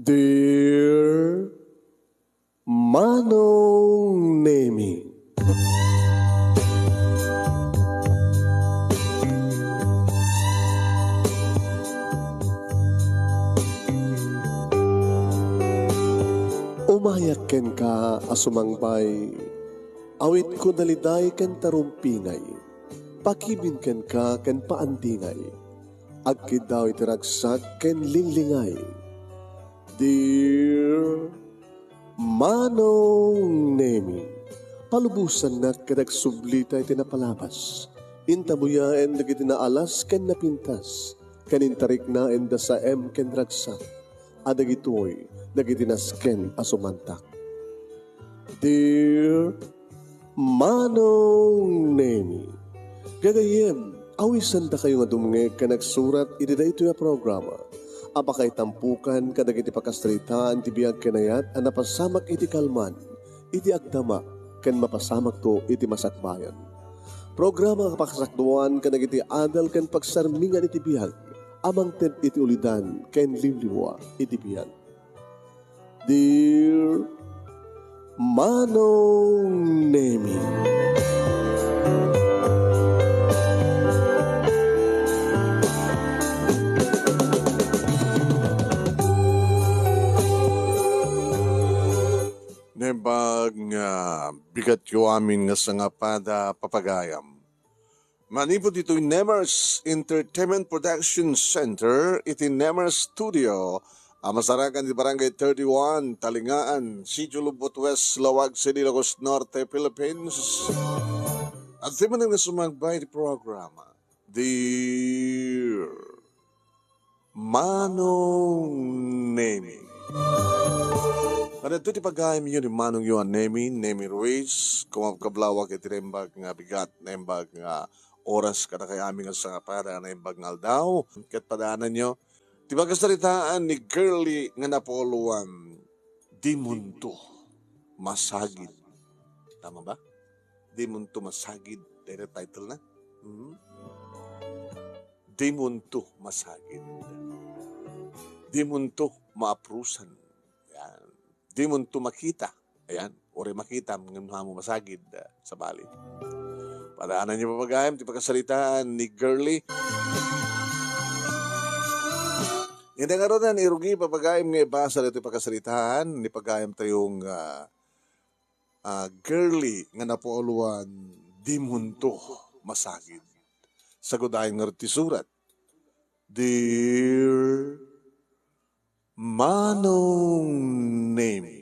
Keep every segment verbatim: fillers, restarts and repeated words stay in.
Dear Manong Nemi. Umayak kenka a sumangbay, awitko daliday ken tarumpingay, pakibin kenka ken paandingay, agkiddaw iti ragsak ken linglingay. Dear Manong Nemi, palubosannak ket agsublita iti napalabas. Intabuyaen dagiti naalas ken napintas, ken intariknaen da saem ken ragsak, a dagitoy dagiti nasken a sumantak. Dear Manong Nemi, gagayyem, awisandakayo nga dumngeg ken agsurat iti daytoy a programa a pakaitampokan kadagiti pakasaritaan ti biag ken ayat a napasamak iti kalman, iti agdama, ken mapasamakto iti masakbayan. Programa a pakasakduan kadagiti adal ken pagsarmingan iti biag a mangted iti ulidan ken liwliwa iti biag. Dear Manong Nemi. Naimbag nga bigatyo amin nga sangapada, papagayam. Manipud ditoy Nemers Entertainment Production Center iti Nemers Studio a masarakan iti Barangay thirty-one, Talingaan, Sitio Lubot West, Laoag City, Ilocos Norte, Philippines. Adtoy manen nga sumangbay iti programa, Dear Manong Nemi. Kadagitoy ti pagayamyo ni Manongyo a Nemi, Nemi Ruiz, kumabkablawak iti naimbag nga bigat, naimbag nga oras kadakayo amin nga sangapada, naimbag nga aldaw. Ket padaananyo ti pakasaritaan ni Girlie nga napauluan, Dimonto Masagid. Tama ba? Dimonto Masagid, dayta title na. Mhm. Dimonto masagid. Dimonto maaprusan. Yan. Dimonto makita. Ayan. Uray makita, ngem no amo masagid, ah, sabali. Padaananyo, papagayam, ti pakasaritaan ni Girlie. Iti ngaruden, irugi, papagayam, nga ibasa ditoy pakasaritaan ni pagayamtayo nga, ah, Girlie nga napauluan, Dimonto Masagid. Sagudayen ngarud ti surat. Dear Manong Nemi.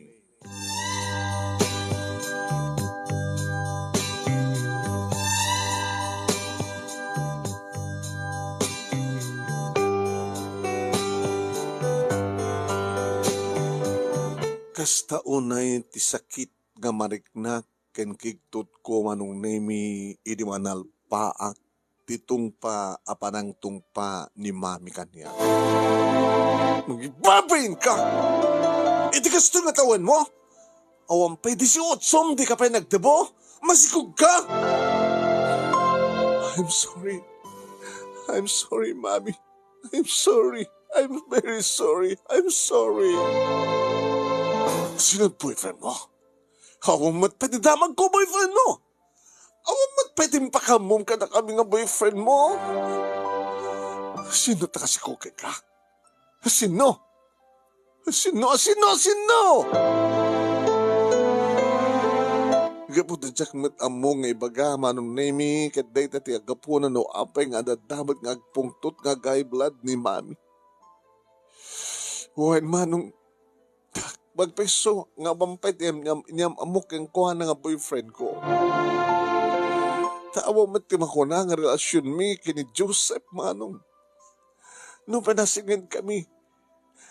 Kasta unay ti sakit nga mariknak ken kigtotko, Manong Nemi, idi manalpaak ti tungpa a panangtungpa ni Mami kaniak. Mangibabbainka! Iti kastoy nga tawenmo? Awan pay disiotsom, dika pay nagdebo? Masikogka! I'm sorry. I'm sorry, Mami. I'm sorry. I'm very sorry. I'm sorry. Sino boyfriend mo? Awan met pay ti damagko boyfriend mo. Awan met pay ti impakammom kadakami nga boyfriend mo. Sino ta kasiko kenka? Sino? Sino? Sino? Sino? Gapu ta diak met ammo nga ibaga, Manong Nemi, ket dayta ti aggapunan no apay nga adda met nga agpungtot nga high blood ni Mami. Wen, Manong, agpayso nga awan pay ti inyam-, inyam-ammok kenkuana nga boyfriend ko. Ta awan met ti makuna nga relasionmi ken ni Joseph, Manong. No pay nasingedkami,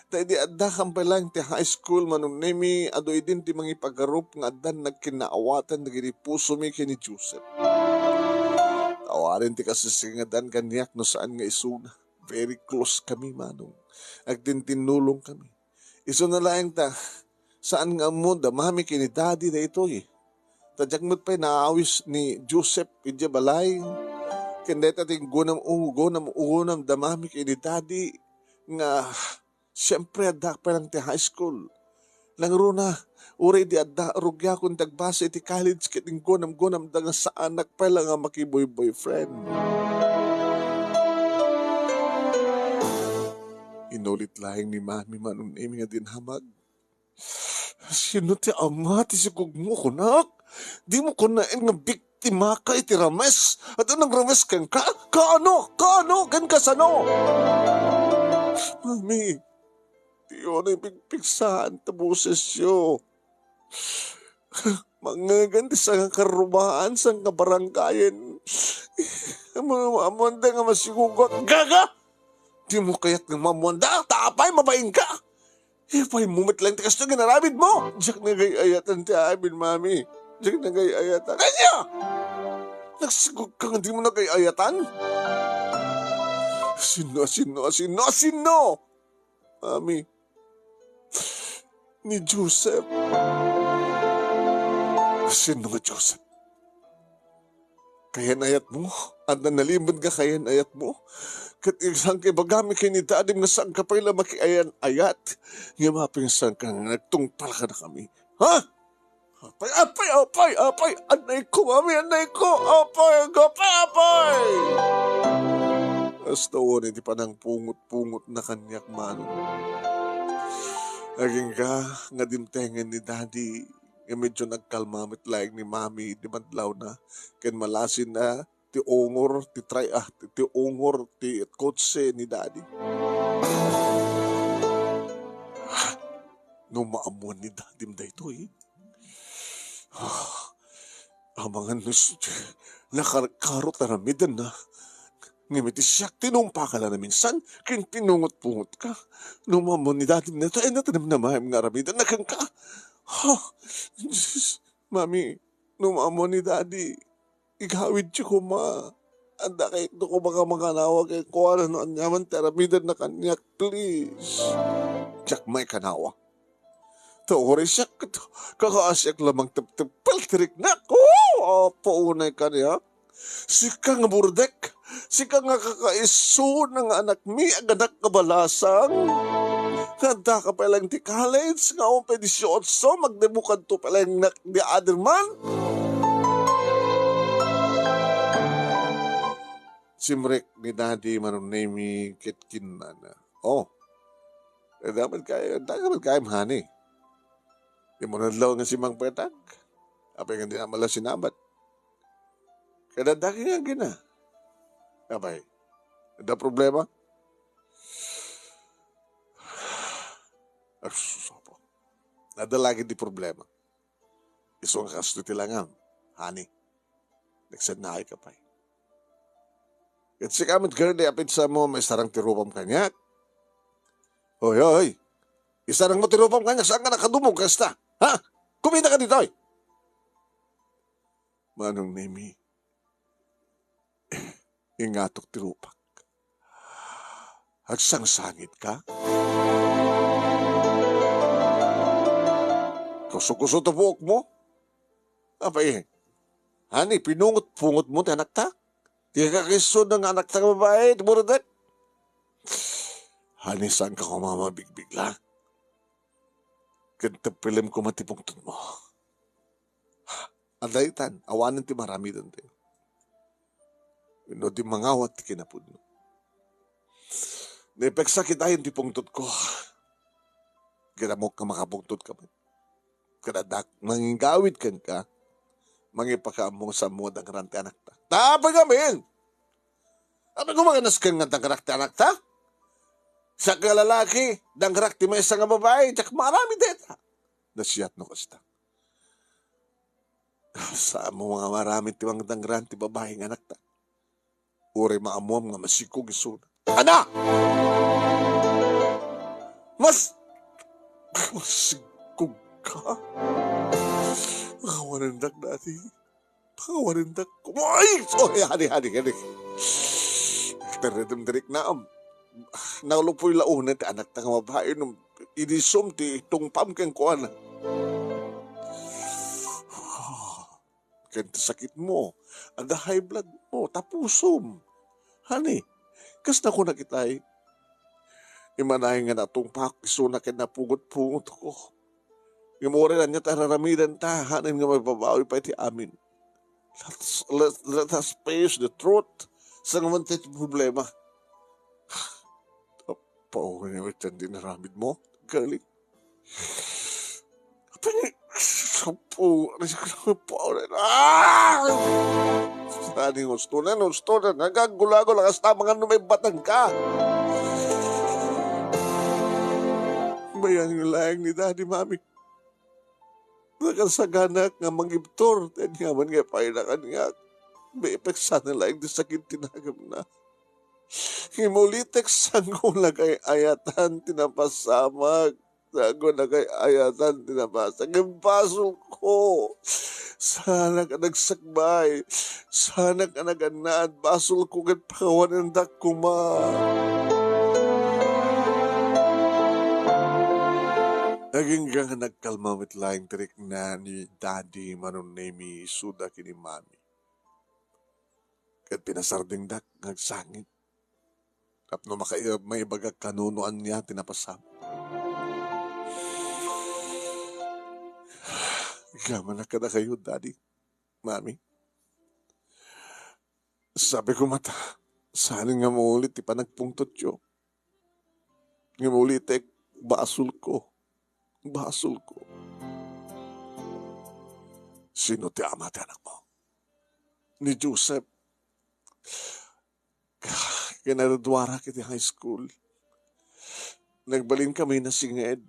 ta idi addakam pay laeng ti high school, Manong Nemi, adu idin ti mangipagarup nga addan nagkinnaawatan dagiti pusomi ken ni Joseph. Awanen ti kasisingedan kaniak no saan nga isuna. Very close kami, Manong. Agtintinnulong kami. Isuna laeng ta, saan nga ammo da Mami ken ni Daddy daytoy. Ta diak met pay naawis ni Joseph idiay balay. Ken dayta ti gunam-, gunam-, gunam da Mami ken ni Daddy nga Siempre, adda pay lang ti high school. Nangruna, uray di adda, rugiakon ti agbasa iti college ket inggunam-gunamda nga saanak pay lang a makiboy-boyfriend. Inulit laeng ni Mami Manong Nemi nga dinamag. Sino ti ama ti sigugmo, kunak? Dimo kunaen nga biktimaka iti rames? Adda nangrumes kenka? Kaano? Kaano? Ken kasano? Mami, diyo ni pigpigsaan ti bosesyo. Mangngegen ti sangakarrumaan, sangabarangayen. Ammo, ammoanda nga masigugak. Gaga! Dimo kayat nga maammoanda? Ta apay, mabainka? Ipay mo met laeng ti kastoy nga inaramidmo. Diak nagay-ayatan ti amin, Mami. Diak nagay-ayatan. Ania? Nagsigugka nga dimo nagay-ayatan? Sino, sino, sino, sino? Mami, ni Joseph. Sino nga Joseph? Kayan-ayatmo? Adda nalimed nga kayan-ayatmo? Ket saan ka ibagami ken ni Dadim nga saanka pay la makiayan-ayat? Ngem apay nga saanka nga nagtungpal kadakami? Ha? Apay, apay, apay, apay! Anayko, Mami, anayko! Apay, agapay, apay! Kasta unay ti panangpungot-pungotna kaniak, Manong. Agingga nga dimtengen ni Daddy nga medyo nagkalma met laeng ni Mami idi madlawna ken malasinna ti ungor ti tray-, ah, ti, ti ungor ti kotse ni Daddy. No maammuan ni Dadim daytoy, ah, amangan no s-, nakarkaro ti aramidenna. Ngem iti siak, tinumpaka la naminsan, ken pinungot-pungotka. No maammuan ni Dadim daytoy, ay natanam na maem nga aramidenna kenka. Ha? Diyos, Mami, no maammuan ni Daddy, igawidyo koma. Adda kayatno koma nga makanawa kenkuana no aniaman ti aramidenna kaniak, please. Diak maikanawa. Ta uray siak, kakaasiak la mangtepteppel ti riknak. Oo, apo unay kaniak. Sika nga burdek, sika nga kakaisuna nga anakmi, aganak nga balasang. Nga addaka pay laeng ti college, nga awan pay dieciocho, magdebutadto pay laeng nak di other month. Simrek ni Daddy Manong Nemi ket kinunana, "Oh, adda met kay, adda met kay, honey. Dimo nadlaw nga simmangpetak? Apay nga dina met la sinabat? Ket adda kay nga agina? Apay, adda problema?" Asus, apo. Adda la gid ti problema. Isu nga kastoy ti langam, honey. Nagsennaayka pay. Ket sika met, girlie, apay saanmo maisarang ti rupam kaniak? Hoy, hoy, hoy! Isarangmo ti rupam kaniak, saanka nakadumog kasta? Ha? Kuminaka ditoy! Manong Nemi, ingatok ti rupak. Agsangsangitka? Kuso-kuso ti buokmo? Apay, honey, pinungot-pungotmo ti anakta? Ti kakaisuna nga anakta nga babai, ti burdek? Honey, saanka koma mabigbigla? Ket teppelem koma ti pungtotmo. Adda itan, awanen ti maaramidentayo. Wenno ti mangawat ti kinapudno. Naipeksa kitayon ti pungtotko. Ket ammok nga makapungtotka met. Ket addak mangigawid kenka, mangipakaammo nga saanmo a dangran ti anakta. Ta apay ngamin? Apay koma nga nasken nga dangrak ti anakta? Siak nga lalaki, dangrak ti maysa nga babai, diak maaramid dayta. Nasayaat no kasta. Saanmo nga maaramid ti mangdangran ti babai nga anakta. Uray maammuam nga masigkog isuna. Ana! Mas, masigkog ka? Pakawanendak, Daddy. Pakawanendak. Ay! Oh, honey, honey, honey. Teredem direk naam. Nalupoy la unay ti anakta nga babai no idisum ti tungpam kenkuana. Ken ti sakitmo, adda high blood mo, ta pusom. Honey, kas nakunak itay, Immanayon nga natungpaak isuna ken napugot-pugotko. Ngem uray ania ti ar-aramidenta, haanna nga mababawi pay ti amin. Let's, let, let us face the truth. Saan man ti problema? Apo, ano iti inaramidmo, girlie? Apo, apo, ah! Saan nga husto na, husto na, nagagulagol, kasta mangan no maibatangka. Bayan nga laeng ni Daddy, Mami. Nakasaganak nga mangibtur, ti aniaman nga ipailakan nga. Maipeksan na laeng ti sakit ti nagemna. Ngem ulitek, saanko nagay-ayatan ti napasamak. Saanko nagay-ayatan ti napasamak. Ngem basolko. Saanak a nagsakbay. Saanak a nagannaad. Basolko ket pakawanendak koma. Agingga nga nagkalma met laeng ti rikna ni Daddy Manong Nemy isuda ken ni Mami. Ket pinasardengdak nga agsangit tapno maka-, maibagak kano no ania ti napasamak. Agyaman kadakayo, Daddy, Mami. Sabi ko met, saan nga maulit ti panagpungtotyo. Ngem ulitek, basolko. Basolko. Sino ti ama ti anakmo? Ni Joseph. Kinagradua iti high school. Nagbalinkami nasinged.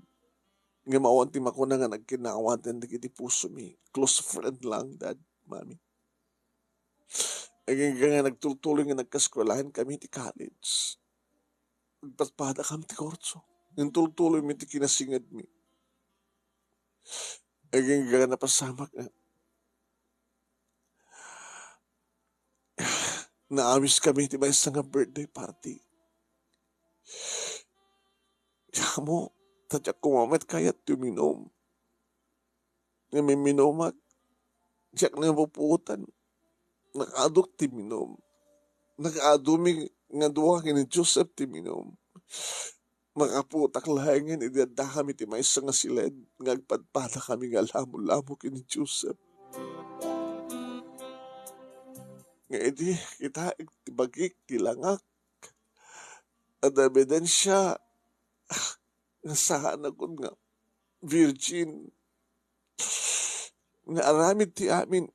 Ngem awan ti makuna nga nagkinaawaten dagiti pusomi. Close friend lang, Dad, Mami. Agingga nga nagtultuloy nga nagkaeskuelaen kami ti college. Nagpadpadakam ti kurso. Intultuloymi ti kinasingedmi. Agingga nga napasamak nga naawiskami ti maysa nga birthday party. Amo, ta diak koma met kayat ti uminum. Ngem imminumak, diak napupuotan. Nakaaduk ti minum. Nakaadumi nga dua ken ni Joseph ti minum. Makapuotak laengen idi addakami iti maysa nga siled nga agpadpadakami nga lamo-lamo ken ni Joseph. Nga idi kitaek ti bagik ti langak, adda ebidensia nga saanakon nga virgin. Nga aramid ti amin.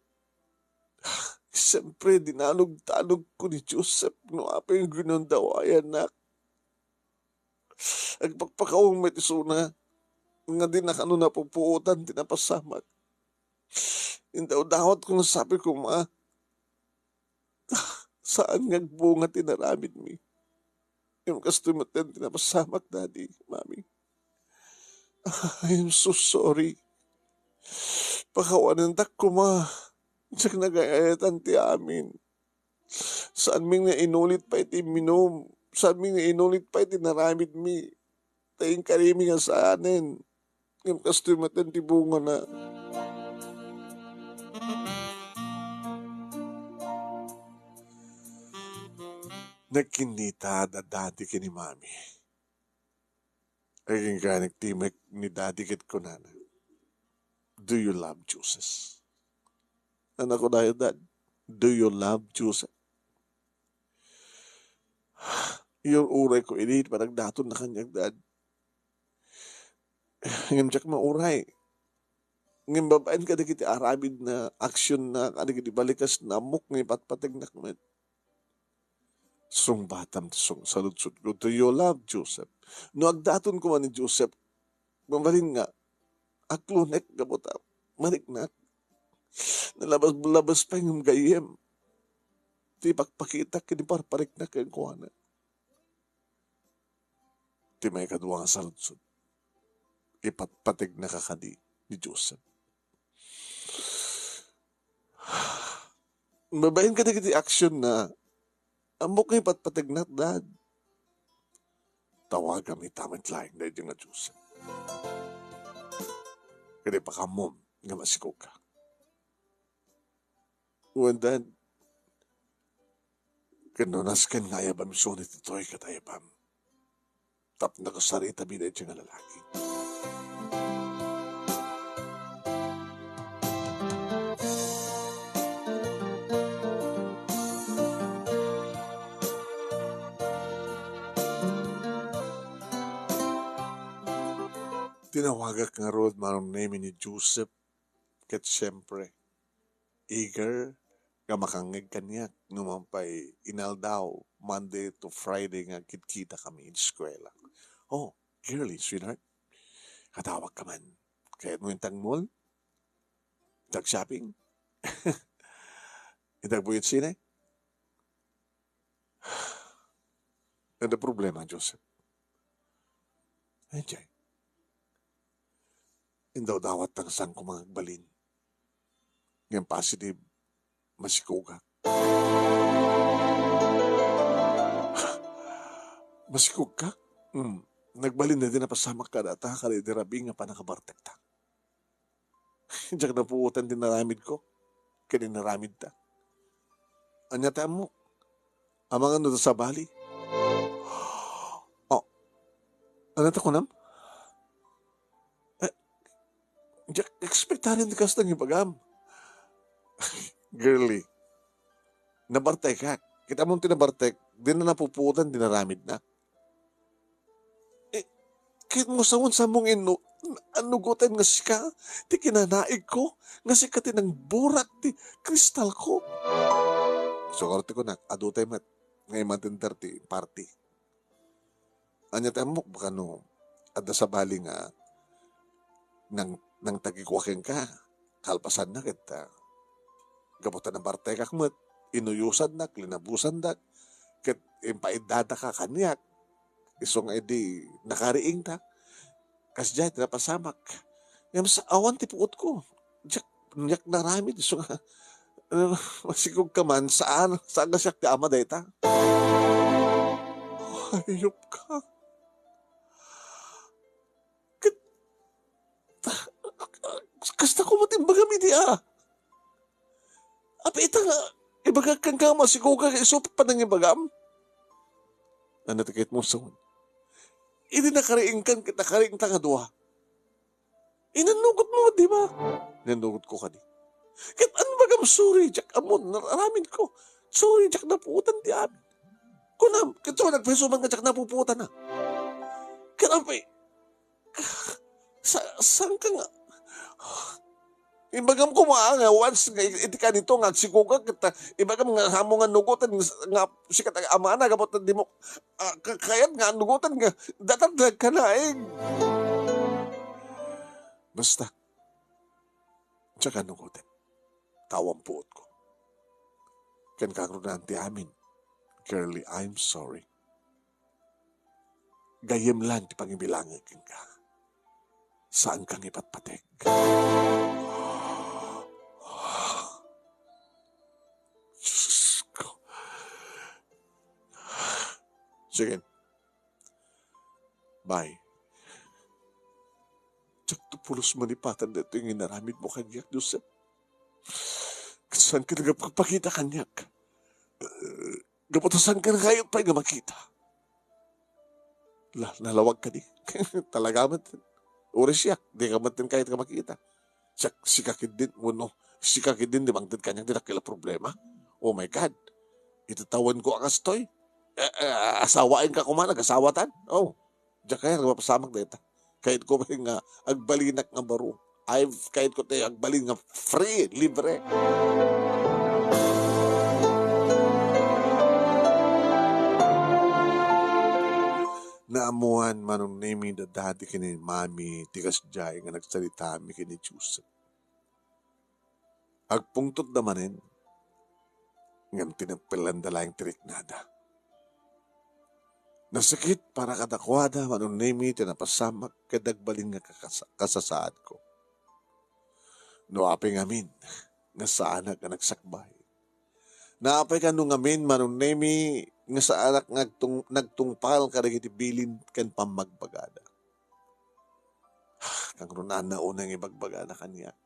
Siyempre, dinalog-dalogko ni Joseph no apay nga ginundawayannak. Agpakpakaw met isuna nga di na kano napupuotan ti napasamak. Indawdawatko nga sabi koma, saan nga agbunga ti naramidmi. Ngem kastoy met ti napasamak, Daddy, Mami. I am so sorry. Pakawanendak koma. Diak nagay-ayatan ti amin. Saanmi nga inulit pay ti imminum. Saanmi nga inulit pay ti naramidmi. Ta inkarimi nga saanen. Ngem kastoy met ti bungana. Nagkinnita da Daddy ken ni Mami. Agingga nagtimek ni Daddy ket kunana, "Do you love Joseph?" Ania kunayo, Dad? "Do you love Joseph?" Ngem urayko idi panagdaton na kaniak, Dad. Ngem diak mauray. Ngem babaen kadagiti aramid na aksyon na, kadagiti balikas na ammok nga ipatpategnak met. Sungbatam ti sung-, saludsodko, "Do you love Joseph?" No agdaton koma ni Joseph, mabalin nga, aklonek gapu ta mariknak. Nalabas-labas pay ngem gayyem ti ipakpakitak ken iparpariknak kenkuana. Ti maikadua nga saludsod, ipatpategnaka kadi ni Joseph? Babaen kadagiti aksyon na, ammok nga ipatpategnak, Dad. Tawagam ita met laeng daydi nga Joseph. Ket ipakaammo nga masikogka. Wen, Dad, ket no nasken nga ayabam isu ditoy ket ayabam. tapno kasarita bida iti nga lalaki. Tinawagak ngarud, Manong Nemi, ni Joseph, ket siempre, eager nga makangngeg kaniak no man pay inaldaw, Monday to Friday, nga agkitkitakami iti eskuela. "Oh, girlie, sweetheart, katawag ka man. Kayatmo intag mall? Intag shopping? Intag buyat sine?" Adda problema, Joseph. Enjay. Indawdawat ta nga saanko nga agbalin. Ngem positive, masikogak. Masikogka? Hmm. Nagbalin daydi napasamak kadata, kada idi rabii nga pannakabartekta. Diak napuotan ti naramidko ken inaramidta. Ania ti ammok? Amangan no adda sabali. Oh, ania ti kunam? Eh, diak ekspektaren ti kasta nga ibagam. Girlie, nabartekak. Ket ammom ti nabartek, dina napupuotan ti naramidna. Eh, kayatmo sa, wen, saanmo nga innu-, annugoten nga sika ti kinanaigko, nga sika ti nangburak ti kristalko. Sugar ti kunak, adutay met nga imantender ti party. Ania ti ammok, baka no adda sabali nga nang-, nangtagikua kenka, kalpasanna ket, ah, gapu ta nabartekak met, inuyosannak, linabusandak, ket impaiddadaka kaniak. Isu nga idi nakariingta, kasdiay ti napasamak. Ngem sa-, awan ti puotko. Diak, diak naramid, isu nga, ah, masikogka man, saan, saan nga siak ti ama dayta? Hayop ka. Ket, kasta koma ti imbagam idi, a? Apay ita nga ibagak kenka nga masikogak isu panangibagam? Ania ti kayatmo sa wen? Idi nakariingkan ket nakariingta nga dua, inannugotmo, di ba? Inannugotko kadi. Ket ano bagam, sorry, diak ammon, nar-, aramidko. Sorry, diak napuotan ti amin. Kunam, ket so nagpayso man nga diak napupuotan, a? Ket apay, sa-, saan ka nga? Imbagam koma nga once nga iti kanito nga agsikogak, ket, ah, imbagam nga saanmo nga annugoten nga, nga sika ti amana, gapu ta dimo, ah, ka-, kayat nga annugoten nga dayta ti nagkanaig. Basta, diak annugoten. Ta awan puotko. Ken kangrunan ti amin, girlie, I'm sorry. Gayyem lang ti pangibilangek kenka. Saan kang ipatpateg. Diyos ko. Sige. Bye. Diak to pulos malipatan daytoy nga inaramidmo kaniak, Joseph. Ket saan ka nagpakita kaniak? Gapu ta saan ka kayat pay nga makita? La, nalawag kadi. Talaga met. Uray siak, dika met kayat nga makita. Siak, sika ketdin, wenno, sika ketdin ti mangted kaniak, ti dakkel a problema. Oh my God. Iti tawenko a kastoy. Eh, eh, asawaenka koma, nagasawatan? Oh. Diak kayat nga mapasamak dayta. Kayatko nga agbalinak nga baro. Ay, kayatko ti agbalin nga free, libre. Naammoan, Manong Nemi, da Daddy ken ni Mami ti kasdiay nga nagsaritami ken ni Joseph. Agpungtotda manen, ngem tinempellanda laeng ti riknada. Nasakit para kadakuada, Manong Nemi, ti napasamak ket agbalin nga kakasa-, kasasaadko. No apay ngamin nga saanak nga nagsakbay. No apay kano ngamin, Manong Nemi, nga saanak nga agtung-, nagtungpal kadagiti bilin ken pammagbagada. Kangrunaanna unay nga ibagbagana kaniak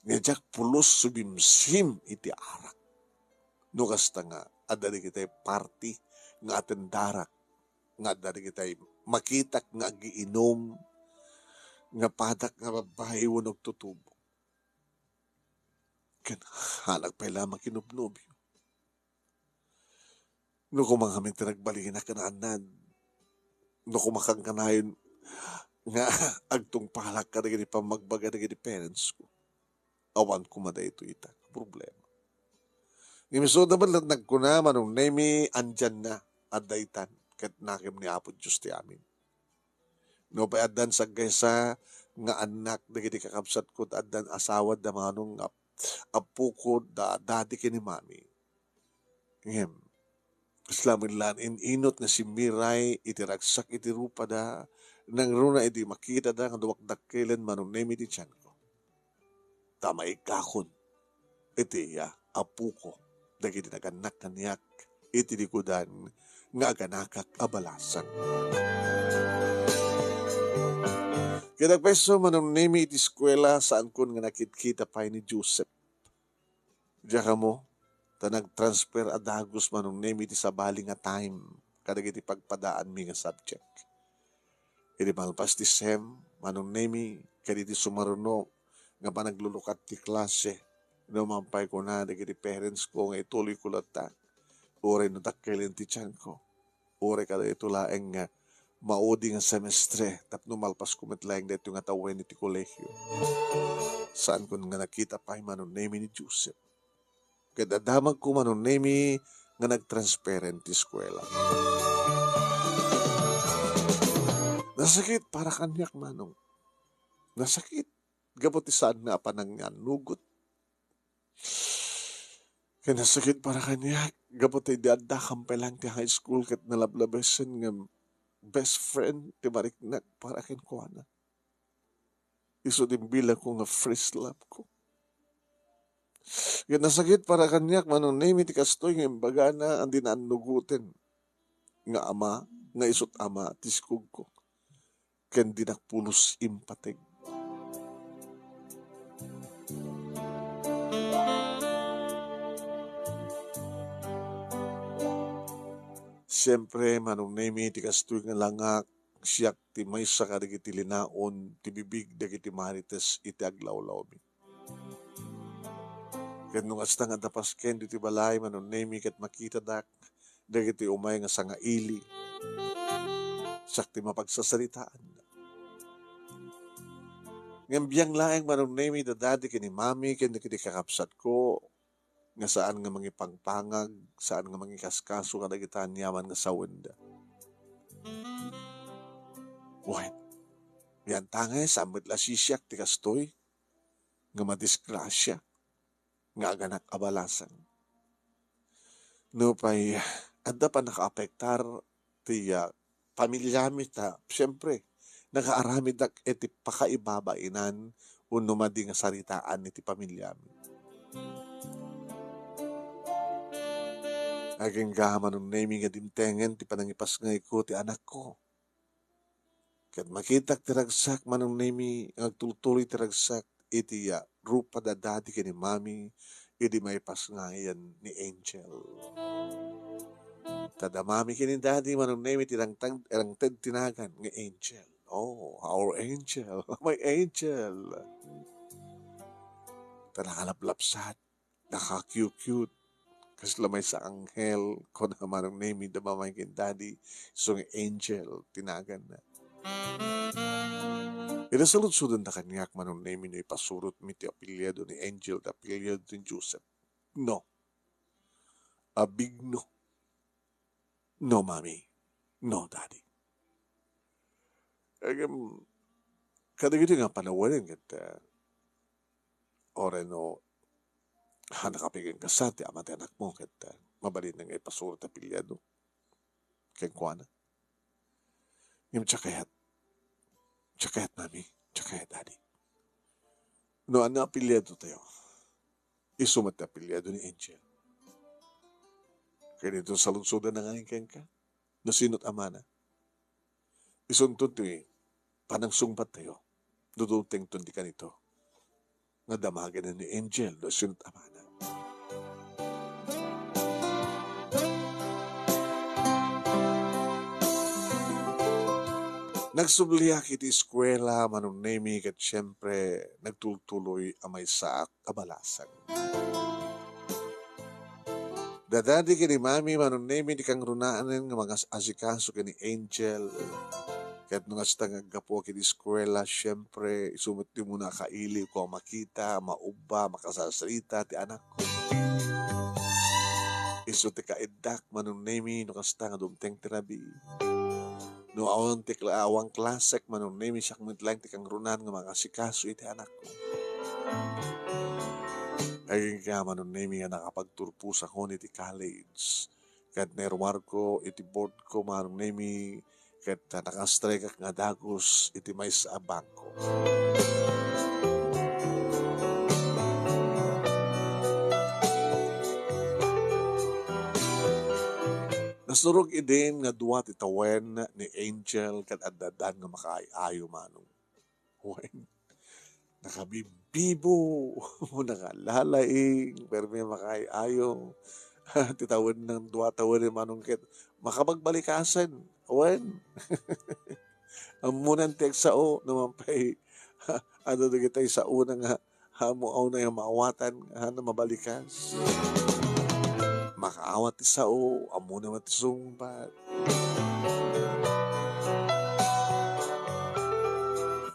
nga diak pulos sumimsim iti arak. No kasta nga, adda dagiti party nga atendarak. nga adda dagitay makitak nga agiinum, nga padak nga babbai wenno agtutubo. Ken halak pay la makinubnobyo. No kumangamin ti nagbalina ken annad, no kumakankanayon nga agtungpalak kadagiti pammagbaga dagiti parents ko. Awan koma daytoy ita nga problema. Ngem isu da met laeng nagkuna, Manong Nemi, andianna, adda itan, ket nakem ni Apo Dios ti amin. Nupay addan saggaysa nga annak dagiti kakabsatko, ta addan asawa da Manong nga ap-, apoko da dadi ken ni mami. Ngem, kasla met laeng in-inut nga simmiray iti ragsak iti rupada, nangruna idi makitada nga duak dakkelen Manong Nemi ti tianko. Ta maikkakon iti, ah, apoko dagiti nagannak kaniak iti likudan nga aganakak a balasang. Ket agpayso, Manong Nemi, iti eskuela, saankon nga nakitkita pay ni Joseph. Diak ammo, ta nagtransfer a dagus Manong Nemi ti sabali nga time kadagiti pagpadaanmi nga subject. Idi malpas ti sem, Manong Nemi, ket idi sumaruno nga panaglulukat ti klase, no man pay kuna dagiti parents ko nga ituloyko latta, uray no dakkelen ti tianko. Uray kadaytoy laeng nga maudi nga semestre tapno malpasko met laeng daytoy nga tawen iti kolehio. Saankon nga nakita pay Manong Nemi ni Joseph. Ket adda met ko Manong Nemi nga nagtransfer ti eskuela. Nasakit para kaniak, Manong. Nasakit gapu ti saan nga apan nga annugot. Ket nasakit para kaniak, gapu ta idi addakam pay laeng ti high school ket nalablabesen nga best friend ti mariknak para kenkuana. Isu ti imbilangko nga first love ko. Ket nasakit para kaniak, Manong Nemi, ti kastoy nga imbagana a dina annugoten nga ama, nga isut' ama ti sikugko. Ken dinak pulos impateg. Siempre, Manong Nemi, ti kastoy nga langak, siak ti maysa kadagiti linaon ti bibig dagiti marites iti aglawlawmi. Ket no kasta nga adda pasken ditoy balay, Manong Nemi, ket makitadak dagiti umay nga sangaili, siak ti mapagsasaritaanda. Ngem biang laeng, Manong Nemi, da dadi ken ni mami ken dagiti kakabsatko nga saan nga mangipangpangag, saan nga mangikaskaso kadagiti aniaman nga sawenda. Wen, yan tangay, saan met la sisiak ti kastoy nga madisgrasia nga aganak a balasang. Nupay adda pannakaapektar ti, ah, pamiliami, ta siempre, nagaaramidak iti pakaibabainan wenno madi nga saritaan iti pamiliami. Agingga, Manong Nemi, nga dimtengen ti panangipasngayko ti anakko. Ket makitak ti ragsak, Manong Nemi, nga agtultuloy ti ragsak iti, ah, rupada dadi ken ni mami idi maipasngayan ni Angel. Ta da mami ken ni dadi, Manong Nemi, ti rangtag-, rangted ti nagan nga Angel. Oh, our Angel, my Angel. Ta nakalaplapsat, naka-cute-cute. Kasla maysa anghel, kuna Manong Nemi, da mami ken dadi, isu nga Angel ti naganna. Ida saludsodenda kaniak, Manong Nemi, no ipasurotmi ti apelyido ni Angel, ti apelyido ni Joseph. No. A big no. No, mami. No, daddy. Agam, kadagiti nga panawen ket, ah, uray no, ha, nakapigen kasta ti ama ti anakmo ket, ah, mabalin nga ipasuro ti apelyido kenkuana. Ngem diak kayat. Diak kayat, mami. Diak kayat, daddy. No, ania apelyidotayo? Isu met ti apelyido ni Angel. Ken inton saludsodenda ngamin kenka, no sino ti amana? Isunton ti panangsungbattayo. Dudutengton ti kanito nga damagen ni Angel no sino ti amana. Nagsubliak iti eskuela, Manong Nemi, ket siempre, nagtultuloy a maysaak a balasang. Dadadi ken ni Mami, Manong Nemi, ti kangrunaan nga mangas-asikaso ken ni Angel. Ket no kasta nga aggapuak iti eskuela, siempre, isu met ti umuna a kailiw ko a makita, maubba, makasasarita ti anakko. Isu ti kaiddak, Manong Nemi, no kasta nga dumteng ti rabii. No awan ti kla-, awan klasek, Manong Nemi, siak met laeng ti kangrunaan nga mangasikaso iti anakko. Agingga, Manong Nemi, nga nakapagturposakon iti college. Ket nairuarko iti board ko, Manong Nemi, ket nakastrikak nga dagus iti maysa a bangko. Nasurog idin nga dua ti tawen ni Angel ket adda dan nga makaay-ayo, Manong. Wen, nakabibbibo, nakalalaing, permi makaay-ayo. Ti tawen ng dua tawen ni Manong ket makapagbalikasen. Wen. Ammonan ti agsao, no man pay, adu dagiti saona nga Ammo awna nga maawatan, nga hana mabalikas. Makaawat ti sao, ammona met ti sungbat.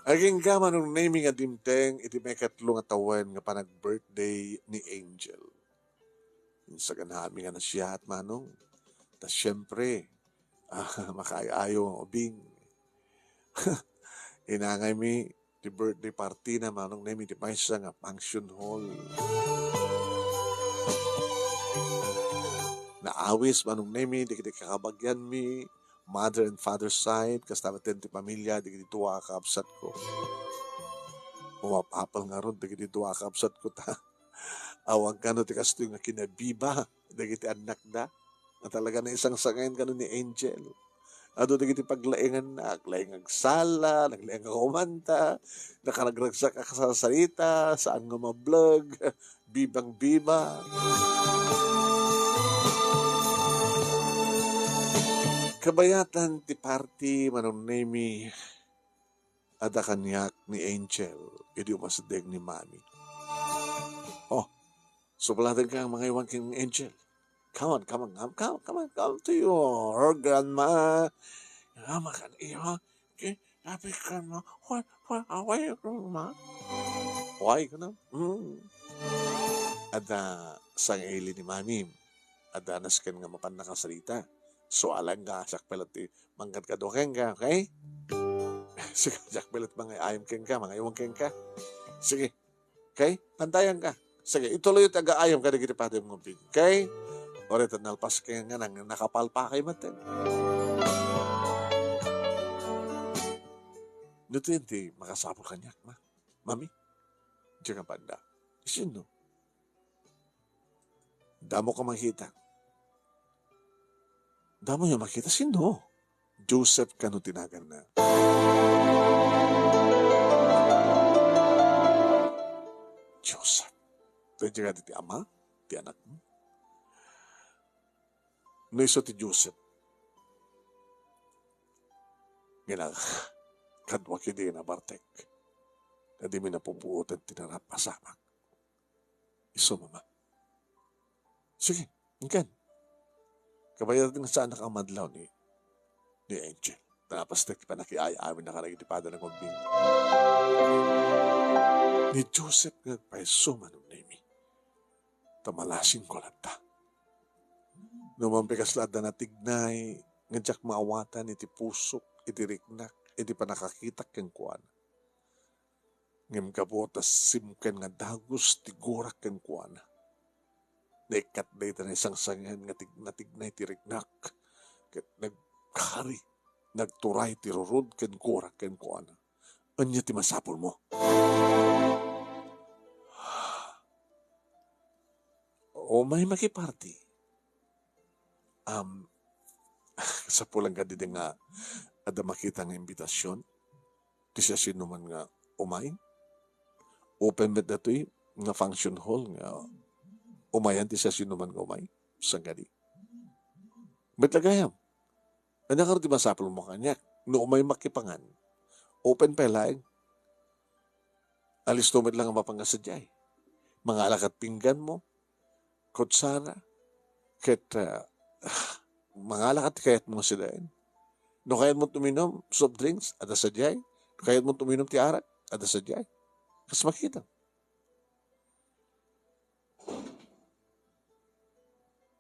Agingga, Manong Nemi, nga dimteng iti maikatlo nga tawen nga panag-birthday ni Angel. Insaganami nga nasiat, Manong. Ta siempre, ah, makaay-ayo nga ubing. Inangaymi ti birthday party na, Manong Nemi, ti maysa nga function hall. Naawis, Manong Nemi, dagiti kakabagianmi, mother and father side, kasta metten ti pamilya, dagiti dua a kabsatko. Umap-apel ngarud dagiti dua a kabsatko ta awan kano ti kastoy nga kinabiba dagiti annakda. Nga talaga naisangsangen kano ni Angel. Adu dagiti paglainganna, naglaing agsala, naglaing agkumanta, nakaragragsak a kasasarita, saan nga mableg, bibang biba. Kabayatan ti party, Manong Nemi, adda kaniak ni Angel idi umasdeng ni Mami. Oh, suplateng ka mangaywan ken Angel. Come on, come on, come, come, come on, come to your grandma. Mama kan iyo. Okay, happy grandma. Why, why, why your grandma? Why ka na? Mm. Adda sang ili ni Mami. Adda nasken nga mapan nakasarita. So, alang ka, siak pala ti mangkadkadua kenka, okay? Sige, siak pala ti mangay-ayam kenka, mangaywan kenka. Sige. Okay? Pantayan ka. Sige, ituloy ti agaayam kadagiti padam nga ubing. Okay? Uray ta nalpas kay nga nang nakapalpakay met. No ti, ti makasapul kaniak, ma. Mami? Diyan ka banda. Sino? Damo ka makita. Damo niya makita? Sino? Joseph kano ti naganna. Joseph. Daydiay kadi ti ama, ti anakmo. No isu ti Joseph. Ngina, kadua kidi na bartek. Kadimi napupuotan ti narapasamak. Isu, mama. Sige, inkan. Kabayatan nga saan nakamadlaw ni, ni Angel. Napastek ti panakiay-amin na karagiti pada ng umbing. Ni Joseph nga agpaiso, Manong Nemi. Ta malasing ko latta. No mampikas la adda natignay, nga diak maawatan iti pusok, iti riknak, iti panakakitak kenkuana. Ngem gapu ta simken nga dagus ti gurak kenkuana. Naikkat dayta naisangsangen nga tig-, natignay ti riknak, ket nagkari, nagturay ti rurod ken gurak kenkuana. Ania ti masapulmo? Umay makiparti. Um, sapulan kadi nga adda makita nga imbitasyon ti siasinoman nga umay. Open met datoy nga function hall nga umayan ti siasinoman nga umay. Saan kadi? Met la gayam. Ania kano ti masapulmo kaniak? no umay makipangan, open pay laeng. Alisto met lang a mapangan sadiay. Mangala ket pingganmo, kutsara, ket, ah, mangala ket kayatmo nga sidaen. No kayatmo uminom soft drinks, adda sadiay. No kayatmo uminom ti arak, adda sadiay. Kas makita.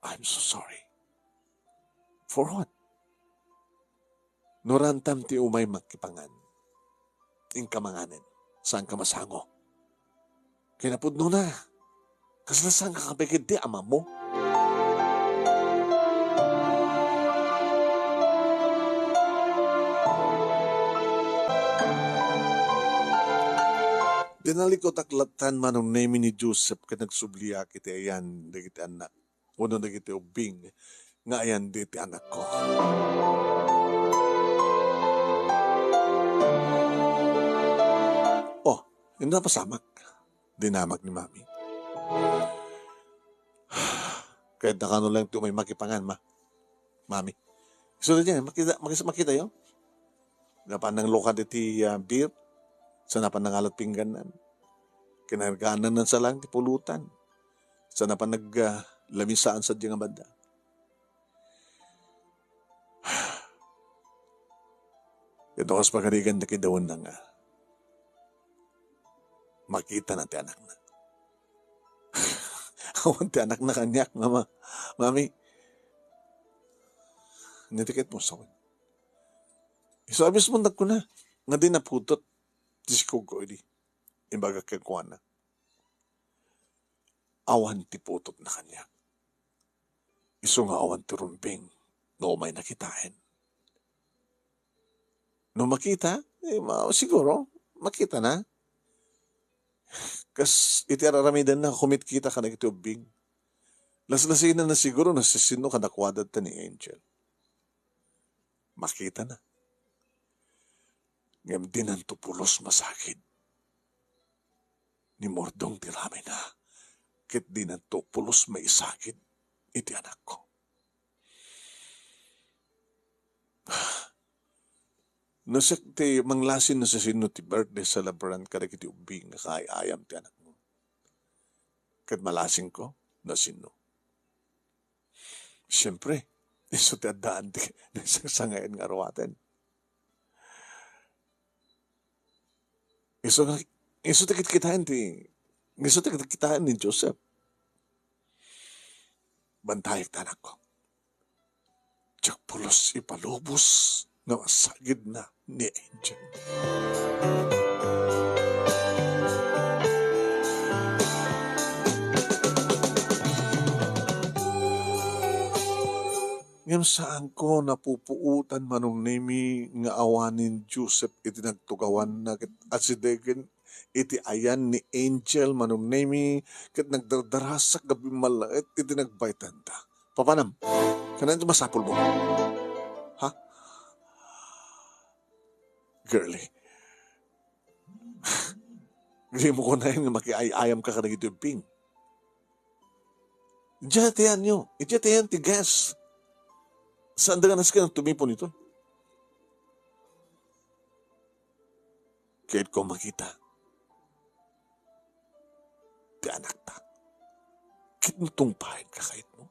I'm so sorry. For what? No rantam ti umay makipangan, inka manganen, saanka masango. Kinapudnona, kasla saanka kapay ketdi amamo? Dinalikutak lattan, Manong Nemi, ni Joseph ket nagsubliak iti ayan dagiti annak wenno dagiti ubbing nga ayan diti anakko. Oh, inna pasamak. Dinamag ni Mami. Kayatna kano laeng ti umay makipangan, ma. Mami. Isu daydiay, makita, makis-, makitayo? Napan nanglukad iti, ah, beer. Sa napan nangalat pinggannan. Kinargaannan sa lang ti pulutan. Sa napan nag, ah, lamisaan sa diay nga banda. Ito kas pagarigan da kidawan na nga. Makita na ti anakna. Awan ti anakna kaniak, mama. Mami. Nitiket mo sa akin. Isu a mismo nagkuna, nga di naputot, ti sikog ko idi. Imbagak kenkuana. Awan ti putotna kaniak. Isu nga awan ti rumbeng no umay nakitaen. No makita, eh, ma-, siguro, makita na. Kas iti ar-aramidenna, kumitkita kadagiti ubbing. Laslasinanna siguro no siasino kadakuada ta ni Angel. Makita na. Ngem dinanto pulos masagid. Ni Mordong ti ramina, ket dinanto pulos maisagid iti anakko. No siak ti manglasing no siasino ti birthday celebrant kadagiti ubbing nga kaay-ayam ti anakmo. Ket malasingko no sino. Siempre, isu ti addaan ti nagsangsangayan nga aruaten. Isu nga, isu ti kitkitaen ti, isu ti kitkitaen ni Joseph. Bantayek ta, anakko. Diak pulos ipalubos nga masagidna ni Angel. Ngem saanko napupuotan, Manong Nemi, nga awanen Joseph iti nagtugawanna ket asidegen iti ayan ni Angel, Manong Nemi, ket nagdardarasak nga bimmalaet iti nagbaytanda. Papanam, kanan ti masapulmo? Ha? Girlie, dimo kunaen nga makiay-ayamka kadagiti ubbing. Idiay ti ayanyo, idiay ti ayan ti guest. Saan da nga nasken tumipon ito? Kayatko makita ti anakta. Ket no tungpaenka, kayatmo?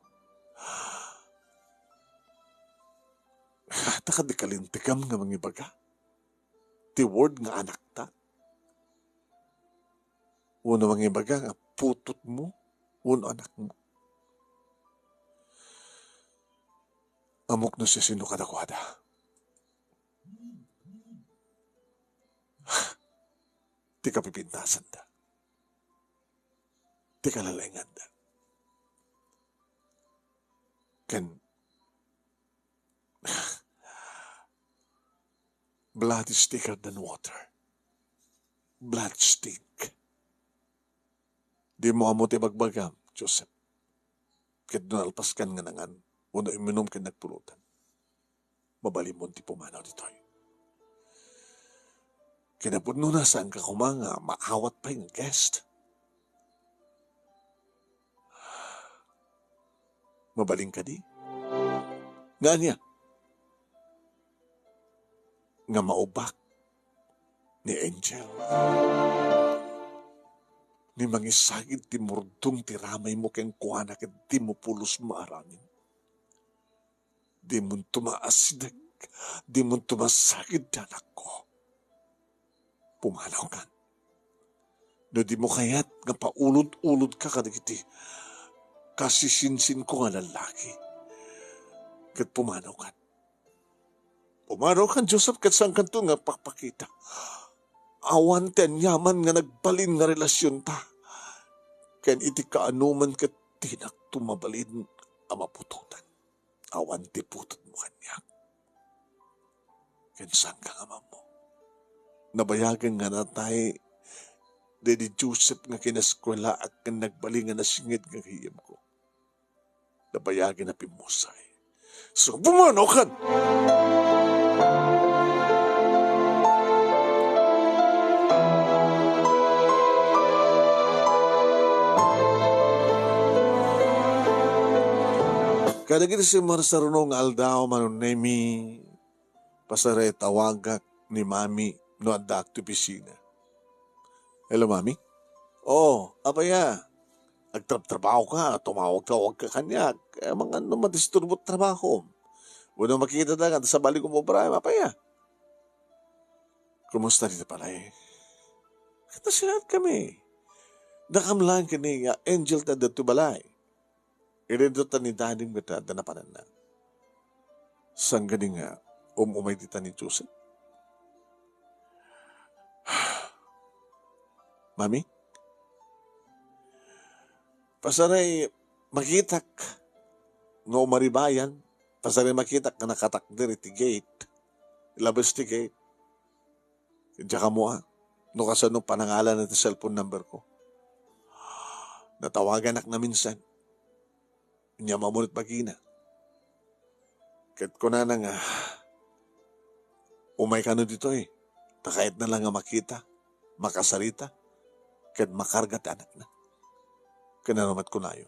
Ata kadi kalintegam nga mangibaga ti word nga anakta? Wenno mangibaga nga putotmo wenno anakmo? Ammok no siasino kadakuada. Ti kapipintasanda. Ti kalalainganda. Ken blood is thicker than water. Blood stink. Dimo ammo ti bagbagam, Joseph. Ket no nalpaskan nga nangan, wenno imminum ken nagpulutan, mabalinmon ti pumanaw ditoy. Kinapudnona, saanka koma nga maawat pay nga guest. Mabalin kadi? Nga ania? nga maubak ni Angel. Ni mangisagid ti murdong ti ramaymo kenkuana ket dimo pulos maaramid. Dimonto maasideg, dimonto masagid ti anakko. Pumanawkan. No dimo kayat nga paulod-ulodka kadagiti kasisinsinko nga lallaki, ket pumanawkan. Pumanawkan, Joseph, ket saankanto nga pakpakita. Awan ti aniaman nga nagbalin nga relasionta. Ken iti kaanoman ket dinakto mabalin a maputotan. Awan ti putotmo kaniak. Ken saanka nga ammo. Nabayagen nga natay daydi Joseph nga kineskuelaak ken nagbalin nga nasinged nga gayyemko. Nabayagen a pimmusay. So, pumanawkan! Kadagiti simmarsaruno nga aldaw, Manong Nemi, pasarita tawagak ni Mami no addaak ti opisina. "Hello, Mami." "Oh, apay a? Agtrabtrabaho ka, tumawag-tawag ka kaniak. Eh, amangan no madisturbo ti trabaho. Wenno makita ta nga sabali ko obra, apay a?" "Kumusta dita balay?" "Ket nasiatkami. Dakam laeng ken ni Angel ta ditoy balay. Irinto ta ni Dadim ket adda napananna. Saan kadi nga um-umay dita ni Joseph?" "Mami, pasarita makitak nga umaribayan, pasarita makitak nga nakatakder iti gate, labas ti gate. Diak ammo a no kasano panangalan ti cellphone number ko. Natawaganak naminsan. Ania ammo met bagina. Ket kunana nga, umay kano ditoy, ta kayatna la nga makita, makasarita, ket makarga ti anakna." Ket ano met kunayo?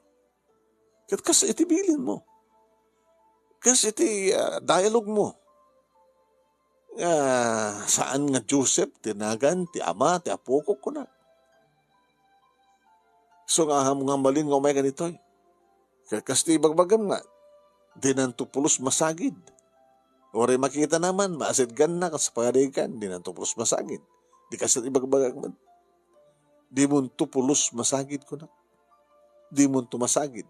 Ket kas iti bilinmo, kas iti, ah, dialogue mo, nga saan nga Joseph ti nagan ti ama ti apok, kuna. So nga, ham-, nga malin nga umay ka ditoy. Ka-, kas ti ibagbagam nga, dinanto pulos masagid. Uray makita naman, maasidganna kas pagarigan, dinanto pulos masagid. Di kas ti ibagbagam man. Dimonto pulos masagid, kuna. Dimonto masagid.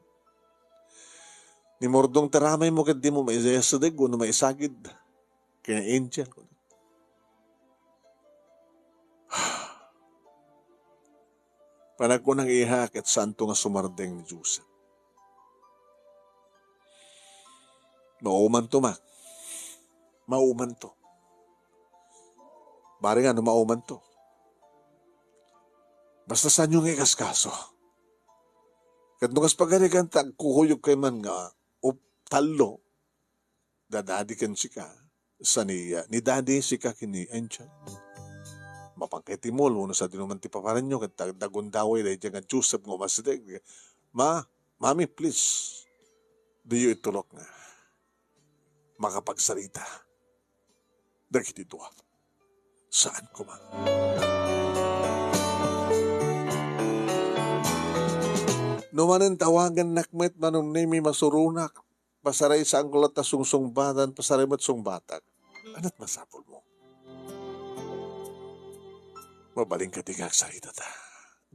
Ni murdong ti ramaymo ket dimo maisideg wenno maisagid ken ni Angel, kuna. Panagkunang iha ket saanto nga sumardeng ni Joseph. Maumanto, ma. Maumanto. Bareng no maumanto. Basta saanyo nga ikaskaso. Ket no kas pagarigan ta agkukuyogkayo man nga, o, tallo, da Daddy ken sika, sa ni, ah, ni Daddy, sika ken ni Angel. Mapanka iti mall, wenno sadino man ti paparanyo, ket dag-, dagundaway daydiay nga Joseph nga umasideg. "Ma, Mami, please, diyo itulok nga makapagsarita dagiti dua." Saan koma. No manen tawagannak met, Manong Nemi, masuronak. Pasarita, saanko latta sungsungbadan, pasarita met sungbatak. Ania't masapulmo? Mabalin kadi nga agsaritata?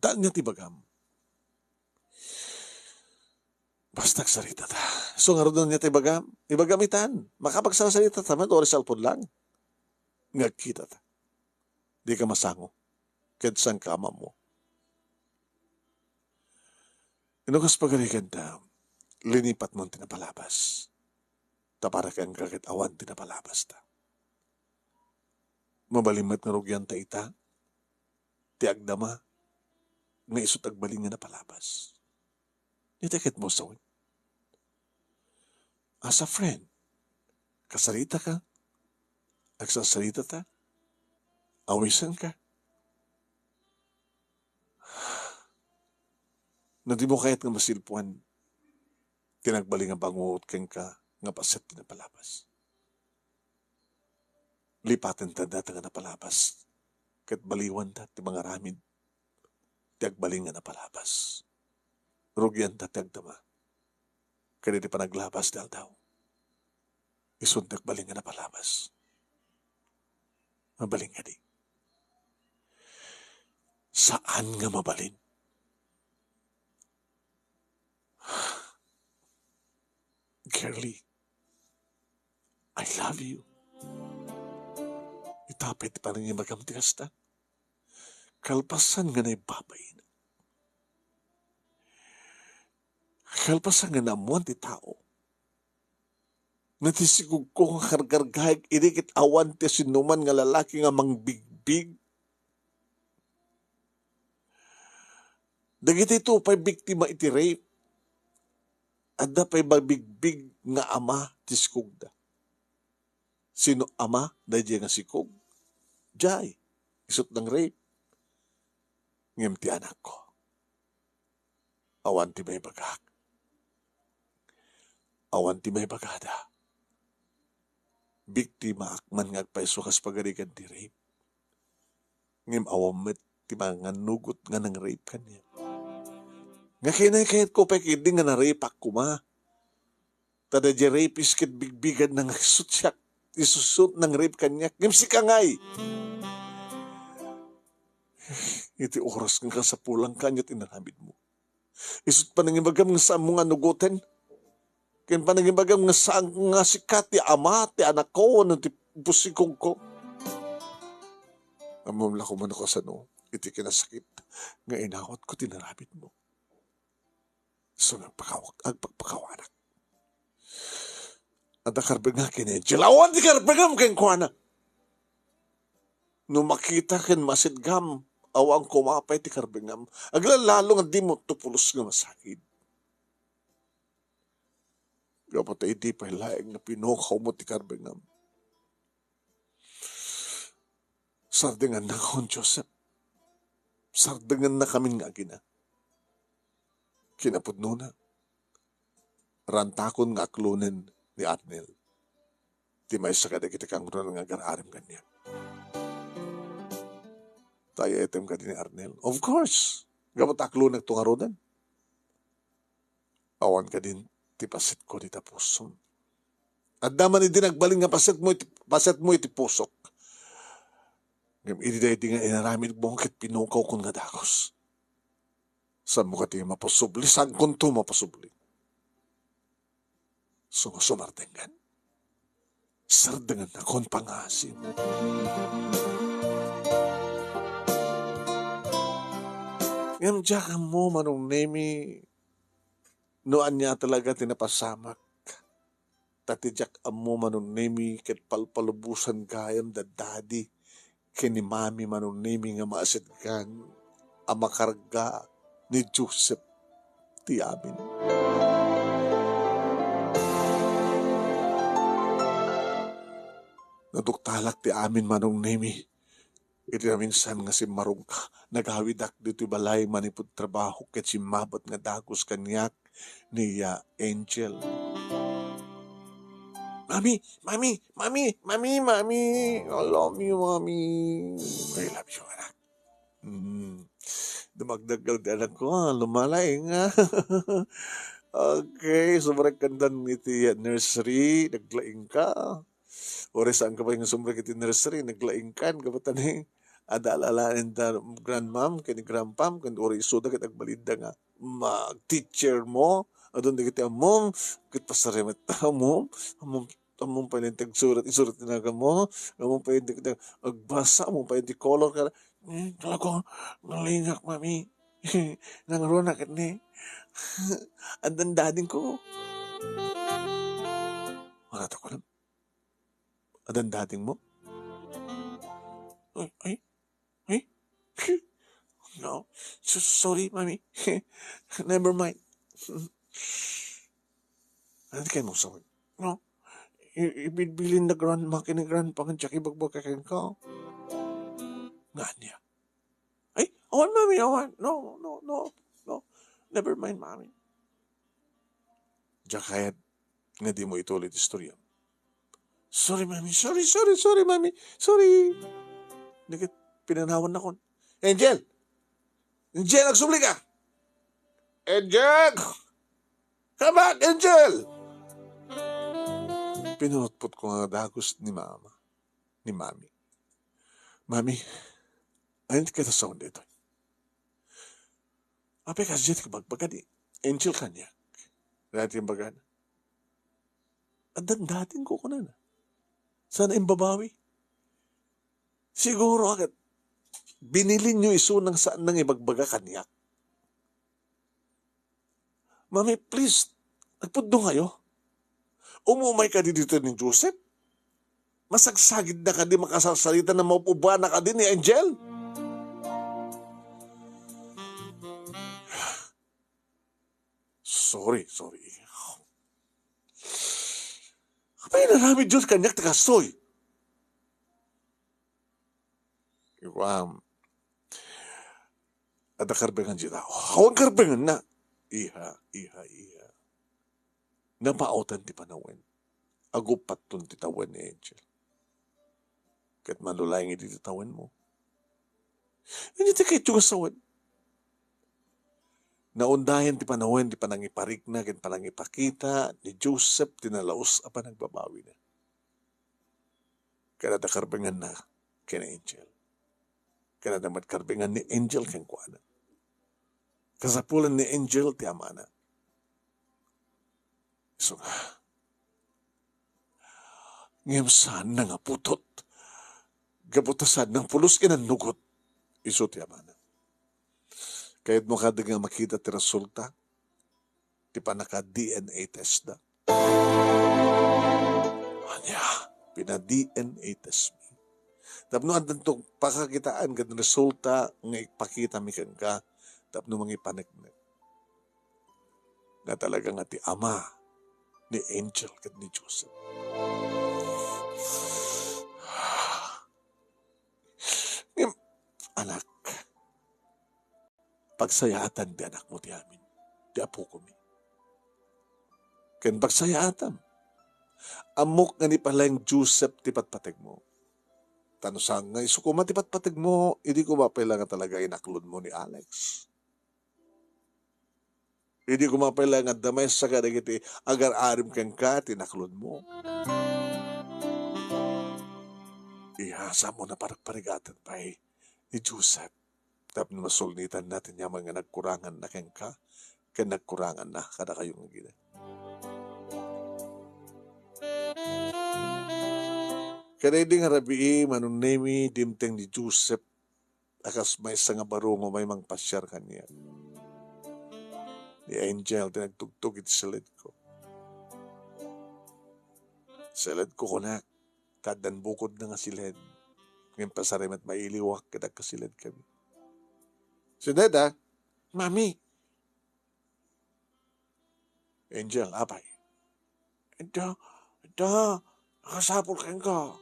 Ania ti ibagam? Basta agsaritata. So ngarud, ania ti ibagam? Ibagam itan, makapagsasaritata met, uray cellphone lang. Nga agkitata. Dika masango. Ket saanka a maammo. No kas pagariganta, linipatmon ti napalabas. Ta para kenka ket awan ti napalabasta. Mabalin met nga rugianta ita, ti agdama, nga isu't agbalin nga napalabas. Ita ket mo sawen. As a friend, kasaritaka, agsasaritata, awisenka. No dimo kayat nga masilpuan ti nagbalin nga bangot kenka nga paset ti napalabas. Lipatenta dayta nga napalabas, ket baliwanta ti mangaramid ti agbalin nga napalabas. Rugianta ti agdama kadagiti panaglabas ti aldaw. Isun ti agbalin nga napalabas. Mabalin kadi? Saan nga mabalin. Girlie, I love you. Ita pay ti panangimagam ti kasta. Kalpasan nga naibabain. Kalpasan nga naammoan ti tao. Natisikogko nga karkargaek idi ket awan ti sinuman nga lalaki nga mangbigbig. Dagiti ito pay biktima iti rape. Adda pay mabigbig nga ama ti sikogda. Sino ama daydiay nga sikog? Jay, isut nang rape. Ngem ti anakko, awan ti maibagak. Awan ti maibagada. Biktimaak man nga agpayso kas pagarigan ti rape. Ngem awan met ti manganugot nga nang-rape kaniak. Nga kinaykayatko pay ketdi nga na-rape-ak koma. Ta daydiay rapist ket bigbigadna nga isut siak, isusut nang-rape kaniak. Ngem sika ngay, iti oras nga kasapulan kaniak inaramidmo. Isut panangibagam nga saanmo nga nugoten. Ken panangibagam nga saan nga sika ti ama ti anakko wenno ti busikogko. Ammom la koma no kasano iti kinasakit nga inawatko ti inaramidmo. So, nagpakaw-, agpakpakawanak. Adda karbengak ken Angel. Awan ti karbengam kenkuana. No makita ken masidgam, awan koma pay ti karbengam. Aglalalo nga dimo to pulos nga masakit. Gapu ta idi pay laeng nga pinukawmo ti karbengam. Sardengannakon, Joseph. Sardengannakamin nga agina. Kinapudnona, rantakon nga aklonen ni Arnel ti maysa kadagiti kangruna nga agar-arim kaniak. Ta ay-ayatem kadi ni Arnel? Of course. Gapu ta aklonekto ngaruden. Awan kadin ti pasetko dita pusom. Adda man idi nagbalin nga pasetmo iti, pasetmo iti pusok. Ngem idi daydi nga inaramidmo ket pinukawkon nga dagus. Saanmo kadi nga mapasubli? Saankonto mapasubli. Sumardengngam. Sardengannakon pangasim. Ngem diak ammo, Manong Nemi, no ania talaga ti napasamak. Ta ti diak ammo, Manong Nemi, ket palpalubosan gayam da Daddy ken ni Mami, Manong Nemi, nga maasitgan a makarga ni Joseph ti amin. Naduktalak ti amin, Manong Nemi. Iti naminsan nga simmarungka, nagawidak ditoy balay manipud trabaho ket simmabet nga dagus kaniak ni, ah, Angel. "Mami, Mami, Mami, Mami, Mami, I love you, Mami. I love you, anak." Hmm. Dumagdag ka ti anak ko, ah, lumalaing, ah. Okay, sumrek kandan iti nursery, naglaing ka. Uray saan ka pay nga sumrek iti nursery, naglaing kan, gapu ta ni, adda alaen da grandmam, ken ni grandpam, ken uray isuda ket agbalin da nga mag-teacher mo, adun dagiti ammom, ket pasarimet ta ammom, ammom, ammom pay ti agsurat, isurat ti nagan mo, ammom pay ti agbasa, ammom pay ti color, kara, "Eh, talaga, nalingak, Mami. Nangruna ket ni, addan daddy ko." Wala ta ko lang. Addan daddy mo? Ay, ay, ay. No. So, sorry, Mami. Never mind. Ano kayo mo sorry? No. I-, ibilbilin na grandma ken ni grandpa nga diak ibagbaga kenka. Nga niya. Ay, awan, Mami, awan. No, no, no, no. Never mind, Mami. Diak kayat nga dimo ituloy ti istorya. "Sorry, Mami. Sorry, sorry, sorry, Mami. Sorry." Nagit, pinanawan nakon. "Angel! Angel, agsublika! Angel! Come back, Angel!" Pinurutpot ko nga dagus ni Mama, ni Mami. "Mami, ania ti kadasawan daytoy? Apay, kasdiay ti kabagbaga ni Angel kaniak?" Dayta ti imbagana. "Addan dayta ti kunkunana. Saan a imbabawi? Siguro, agat, binilinyo isu nang saan nang ibagbaga kaniak." "Mami, please, agpudno kayo. Umumay kadi ditoy ni Joseph? Masagsagidna kadi, makasarsarita, maub-ubbana kadi ni Angel?" "Sorry, sorry. Apay inaramid Dios kaniak ti kastoy?" Ikuam, "Adda karbengan dita." "Awan karbenganna." "Iha, iha, iha. Napaotan ti panawen. Agupatton ti tawen ni Angel. Ket malulaeng idi ti tawenmo. Ania ti kayatyo nga sawen?" Naundayan ti panawen ti panangiparikna ken panangipakita ni Joseph ti nalaus a panagbabawina. Ken adda karbenganna ken Angel. Ken adda met karbengan ni Angel kenkuana. Kasapulan ni Angel ti amana. Isu nga, ngem saanna nga putot, gapu ta saanna nga pulos ken nannugot, isu ti amana. Kayatmo kadi nga makita ti resulta ti pannaka-D N A test da? Ania, pina-D N A test mi. Tapno addanto pakakitaan ken resulta nga ipakitami kenka tapno mangipaneknek nga talaga nga ti ama ni Angel ken ni Joseph. Ngem, anak, pagsayaatan ti anakmo ti amin, ti apokomi. Ken pagsayaatam, ammok nga ni palaeng Joseph ti patpategmo. Ta no saan nga isu koma ti patpategmo, idi koma pay la nga talaga inaklodmo ni Alex. Idi koma pay la nga adda maysa kadagiti agar-arim kenka ti inaklodmo. Iha, saanmo a parparigatan pay ni Joseph tapno masulnitanna ti aniaman nga nagkuranganna kenka ken nagkuranganna kadakayo nga agina. Ken idi nga rabii, Manong Nemy, dimteng ni Joseph a kas maysa nga baro nga umay mangpasiar kaniak. Ni Angel ti nagtugtog iti siledko. Siledko, kunak, ta addan bukodna nga siled. Ngem pasar met mailiwak ket agkasiled kami. Siled, a? Mami. Angel, apay? Ita, ita, nakasapul kenka.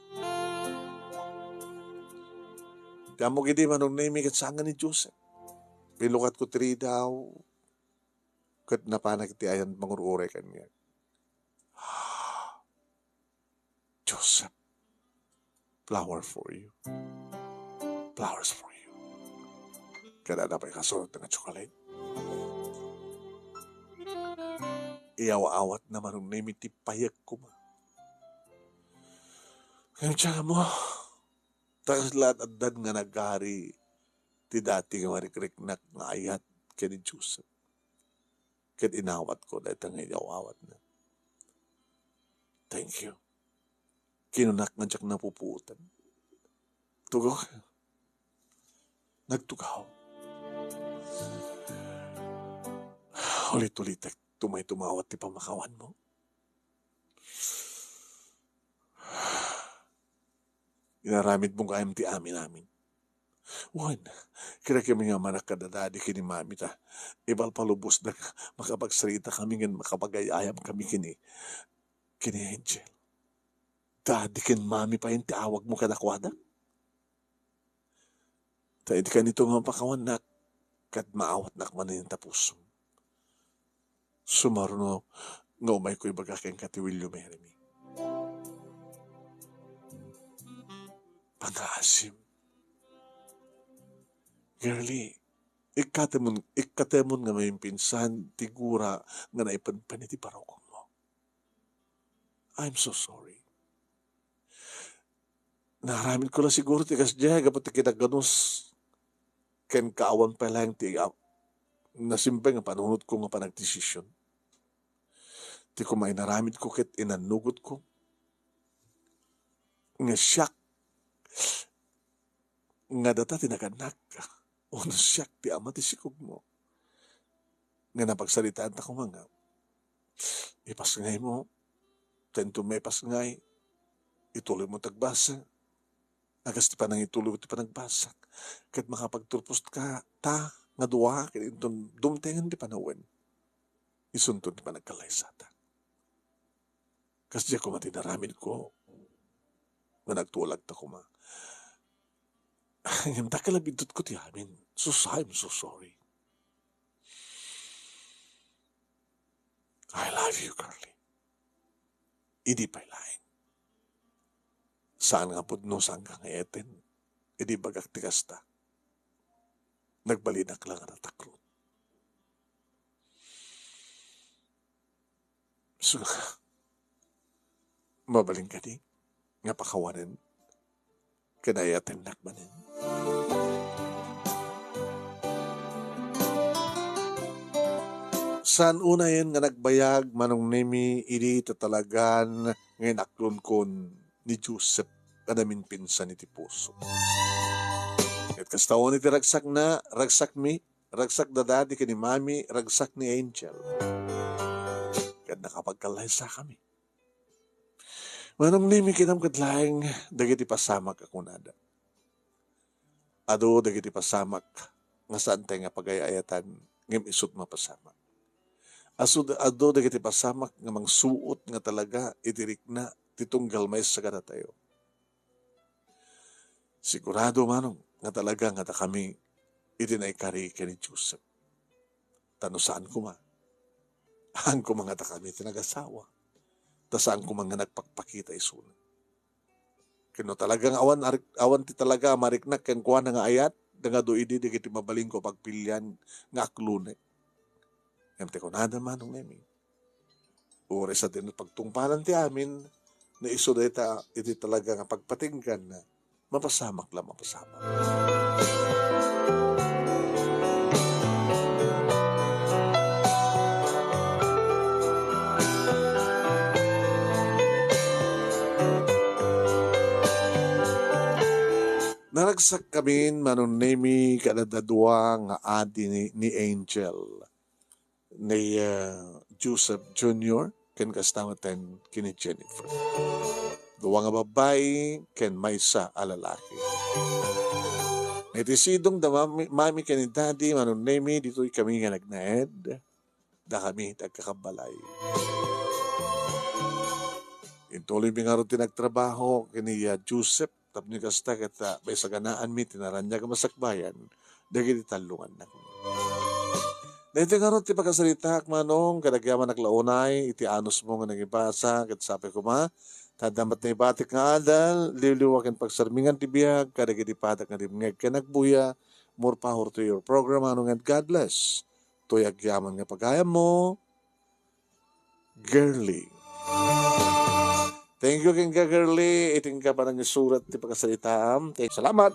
Ti ammok idi, Manong Nemy, ket saan nga ni Joseph. Pinlukatko ti ridaw, ket napanak iti ayan mangur-uray kaniak. Joseph, flower for you. Flowers for you. Ket adda pay kasurotna nga chocolate. Iyaw-awatna, Manong Nemy, ti payek koma. Ngem, tiyanmo, ta kasla addan nga nagari ti dati nga marikriknak nga ayat ken ni Joseph. Ket inawatko dayta nga iyaw-awatna. Thank you. Kinunak nga diak napupuotan. Tugaw. Nagtugaw. Ulit-ulitek, tumaytumawat ti pammakawanmo. Inaramidmo gayam ti amin-amin. Wen, kidakami nga manak kada dadi ken ni mami ta ipalpalubosda nga makapagsaritakami ngem makapagay-ayamkami ken ni, ken ni Angel. Dadi ken mami payen ti awagmo kadakuada. Ta idi kanito nga mapakawannak, ket maawatnak manen ta pusom. Sumaruno nga umayko ibaga kenka ti will you marry me. pangaasim. Girlie, ikkatemon, ikkatemon nga maipinsan ti gura nga naipenpen iti parokmo. I'm so sorry. Naaramidko la siguro ti kasdiay gapu ti kinagganus ken kaawan pay laeng ti, ah, nasimbay nga panunotko nga panagdesision. Ti koma inaramidko ket inannugotko nga siak nga data ti nagannak, wenno siak ti ama ti sikogmo. Nga napagsaritaanta koma nga, ipasngaymo, ta inton maipasngay, ituloymo ti agbasa. Agas ti panangituloy ti panagbasak, ket makapagturpos ka ta nga dua, ket inton dumtengen ti panawen, isunton ti panagkallaysata. Kasdiay koma ti naramidko nga nagtulagta koma. Ngem dakkel a biddutko ti amin. So, I'm so sorry. I love you, Girlie. Idi pay laeng. Saan nga pudno, saan nga ngayaten. Idi bagak ti kasta. Nagbalinak la nga natakrot. So, mabalin kadi nga pakawanen ken ayatennak manen? Saan unayen nga nagbayag Manong Nemi idi tatalagan nga inaklonkon ni Joseph a namimpinsan iti puso. Ket kasta wen iti ragsakna, ragsakmi, ragsak da Daddy ken ni Mami, ragsak ni Angel. Ket nakapagkallaysakami. Manong Nemi, kinam ket laeng dagiti pasamak a kunada. Adu dagiti pasamak nga saantay nga pagay-ayatan ngem isut' mapasamak. Asud-, adu dagiti pasamak nga mangsuot nga talaga iti rikna ti tunggal maysa kadatayo. Sigurado, Manong, nga talaga nga dakami iti naikari ken ni Joseph. Ta no saan koma, saan koma nga dakami ti nagasawa, ta saan koma nga nagpakpakita isuna. Ken no talaga nga awan arik-, awan ti talaga a mariknak kenkuana nga ayat, nga adu idi dagiti mabalinko a pagpilian nga aklonek. Ngem ti kunada, Manong Nemi, uray sadino pagtungpalan ti amin, no isu dayta iti talaga nga pagpatinggan, mapasamak la, mapasamak. Naragsak kamin, Manong Nemi, kadadadua nga adi ni, ni Angel, ni, ah, Joseph Junior, ken kasta met ken ni Jennifer. Dua nga babbai ken maysa a lalaki. Iti sidong da mami, mami ken ni daddy, Manong Nemi, ditoy kami nga nagnaed. Dakami ti agkakabbalay. Intuloymi ngarud ti nagtrabaho ken ni, ah, Joseph. Tapno kasta ket, ah, maisaganaanmi ti naraniag a masakbayan dagiti tallo nga annakmi. Daytoy ngarud ti pakasaritaak, Manong, ket agyamanak la unay iti anusmo nga nangibasa, ket sapay koma, ta adda met naibatik nga adal, liwliwa ken pagsarmingan ti biag kadagiti padak nga dimngeg ken agbuya. More power to your program, Manong, and God bless. Toy agyaman nga pagayammo, Girlie. Thank you kenka, Girlie, iti inka panangisurat ti pakasaritaam. Thank, salamat.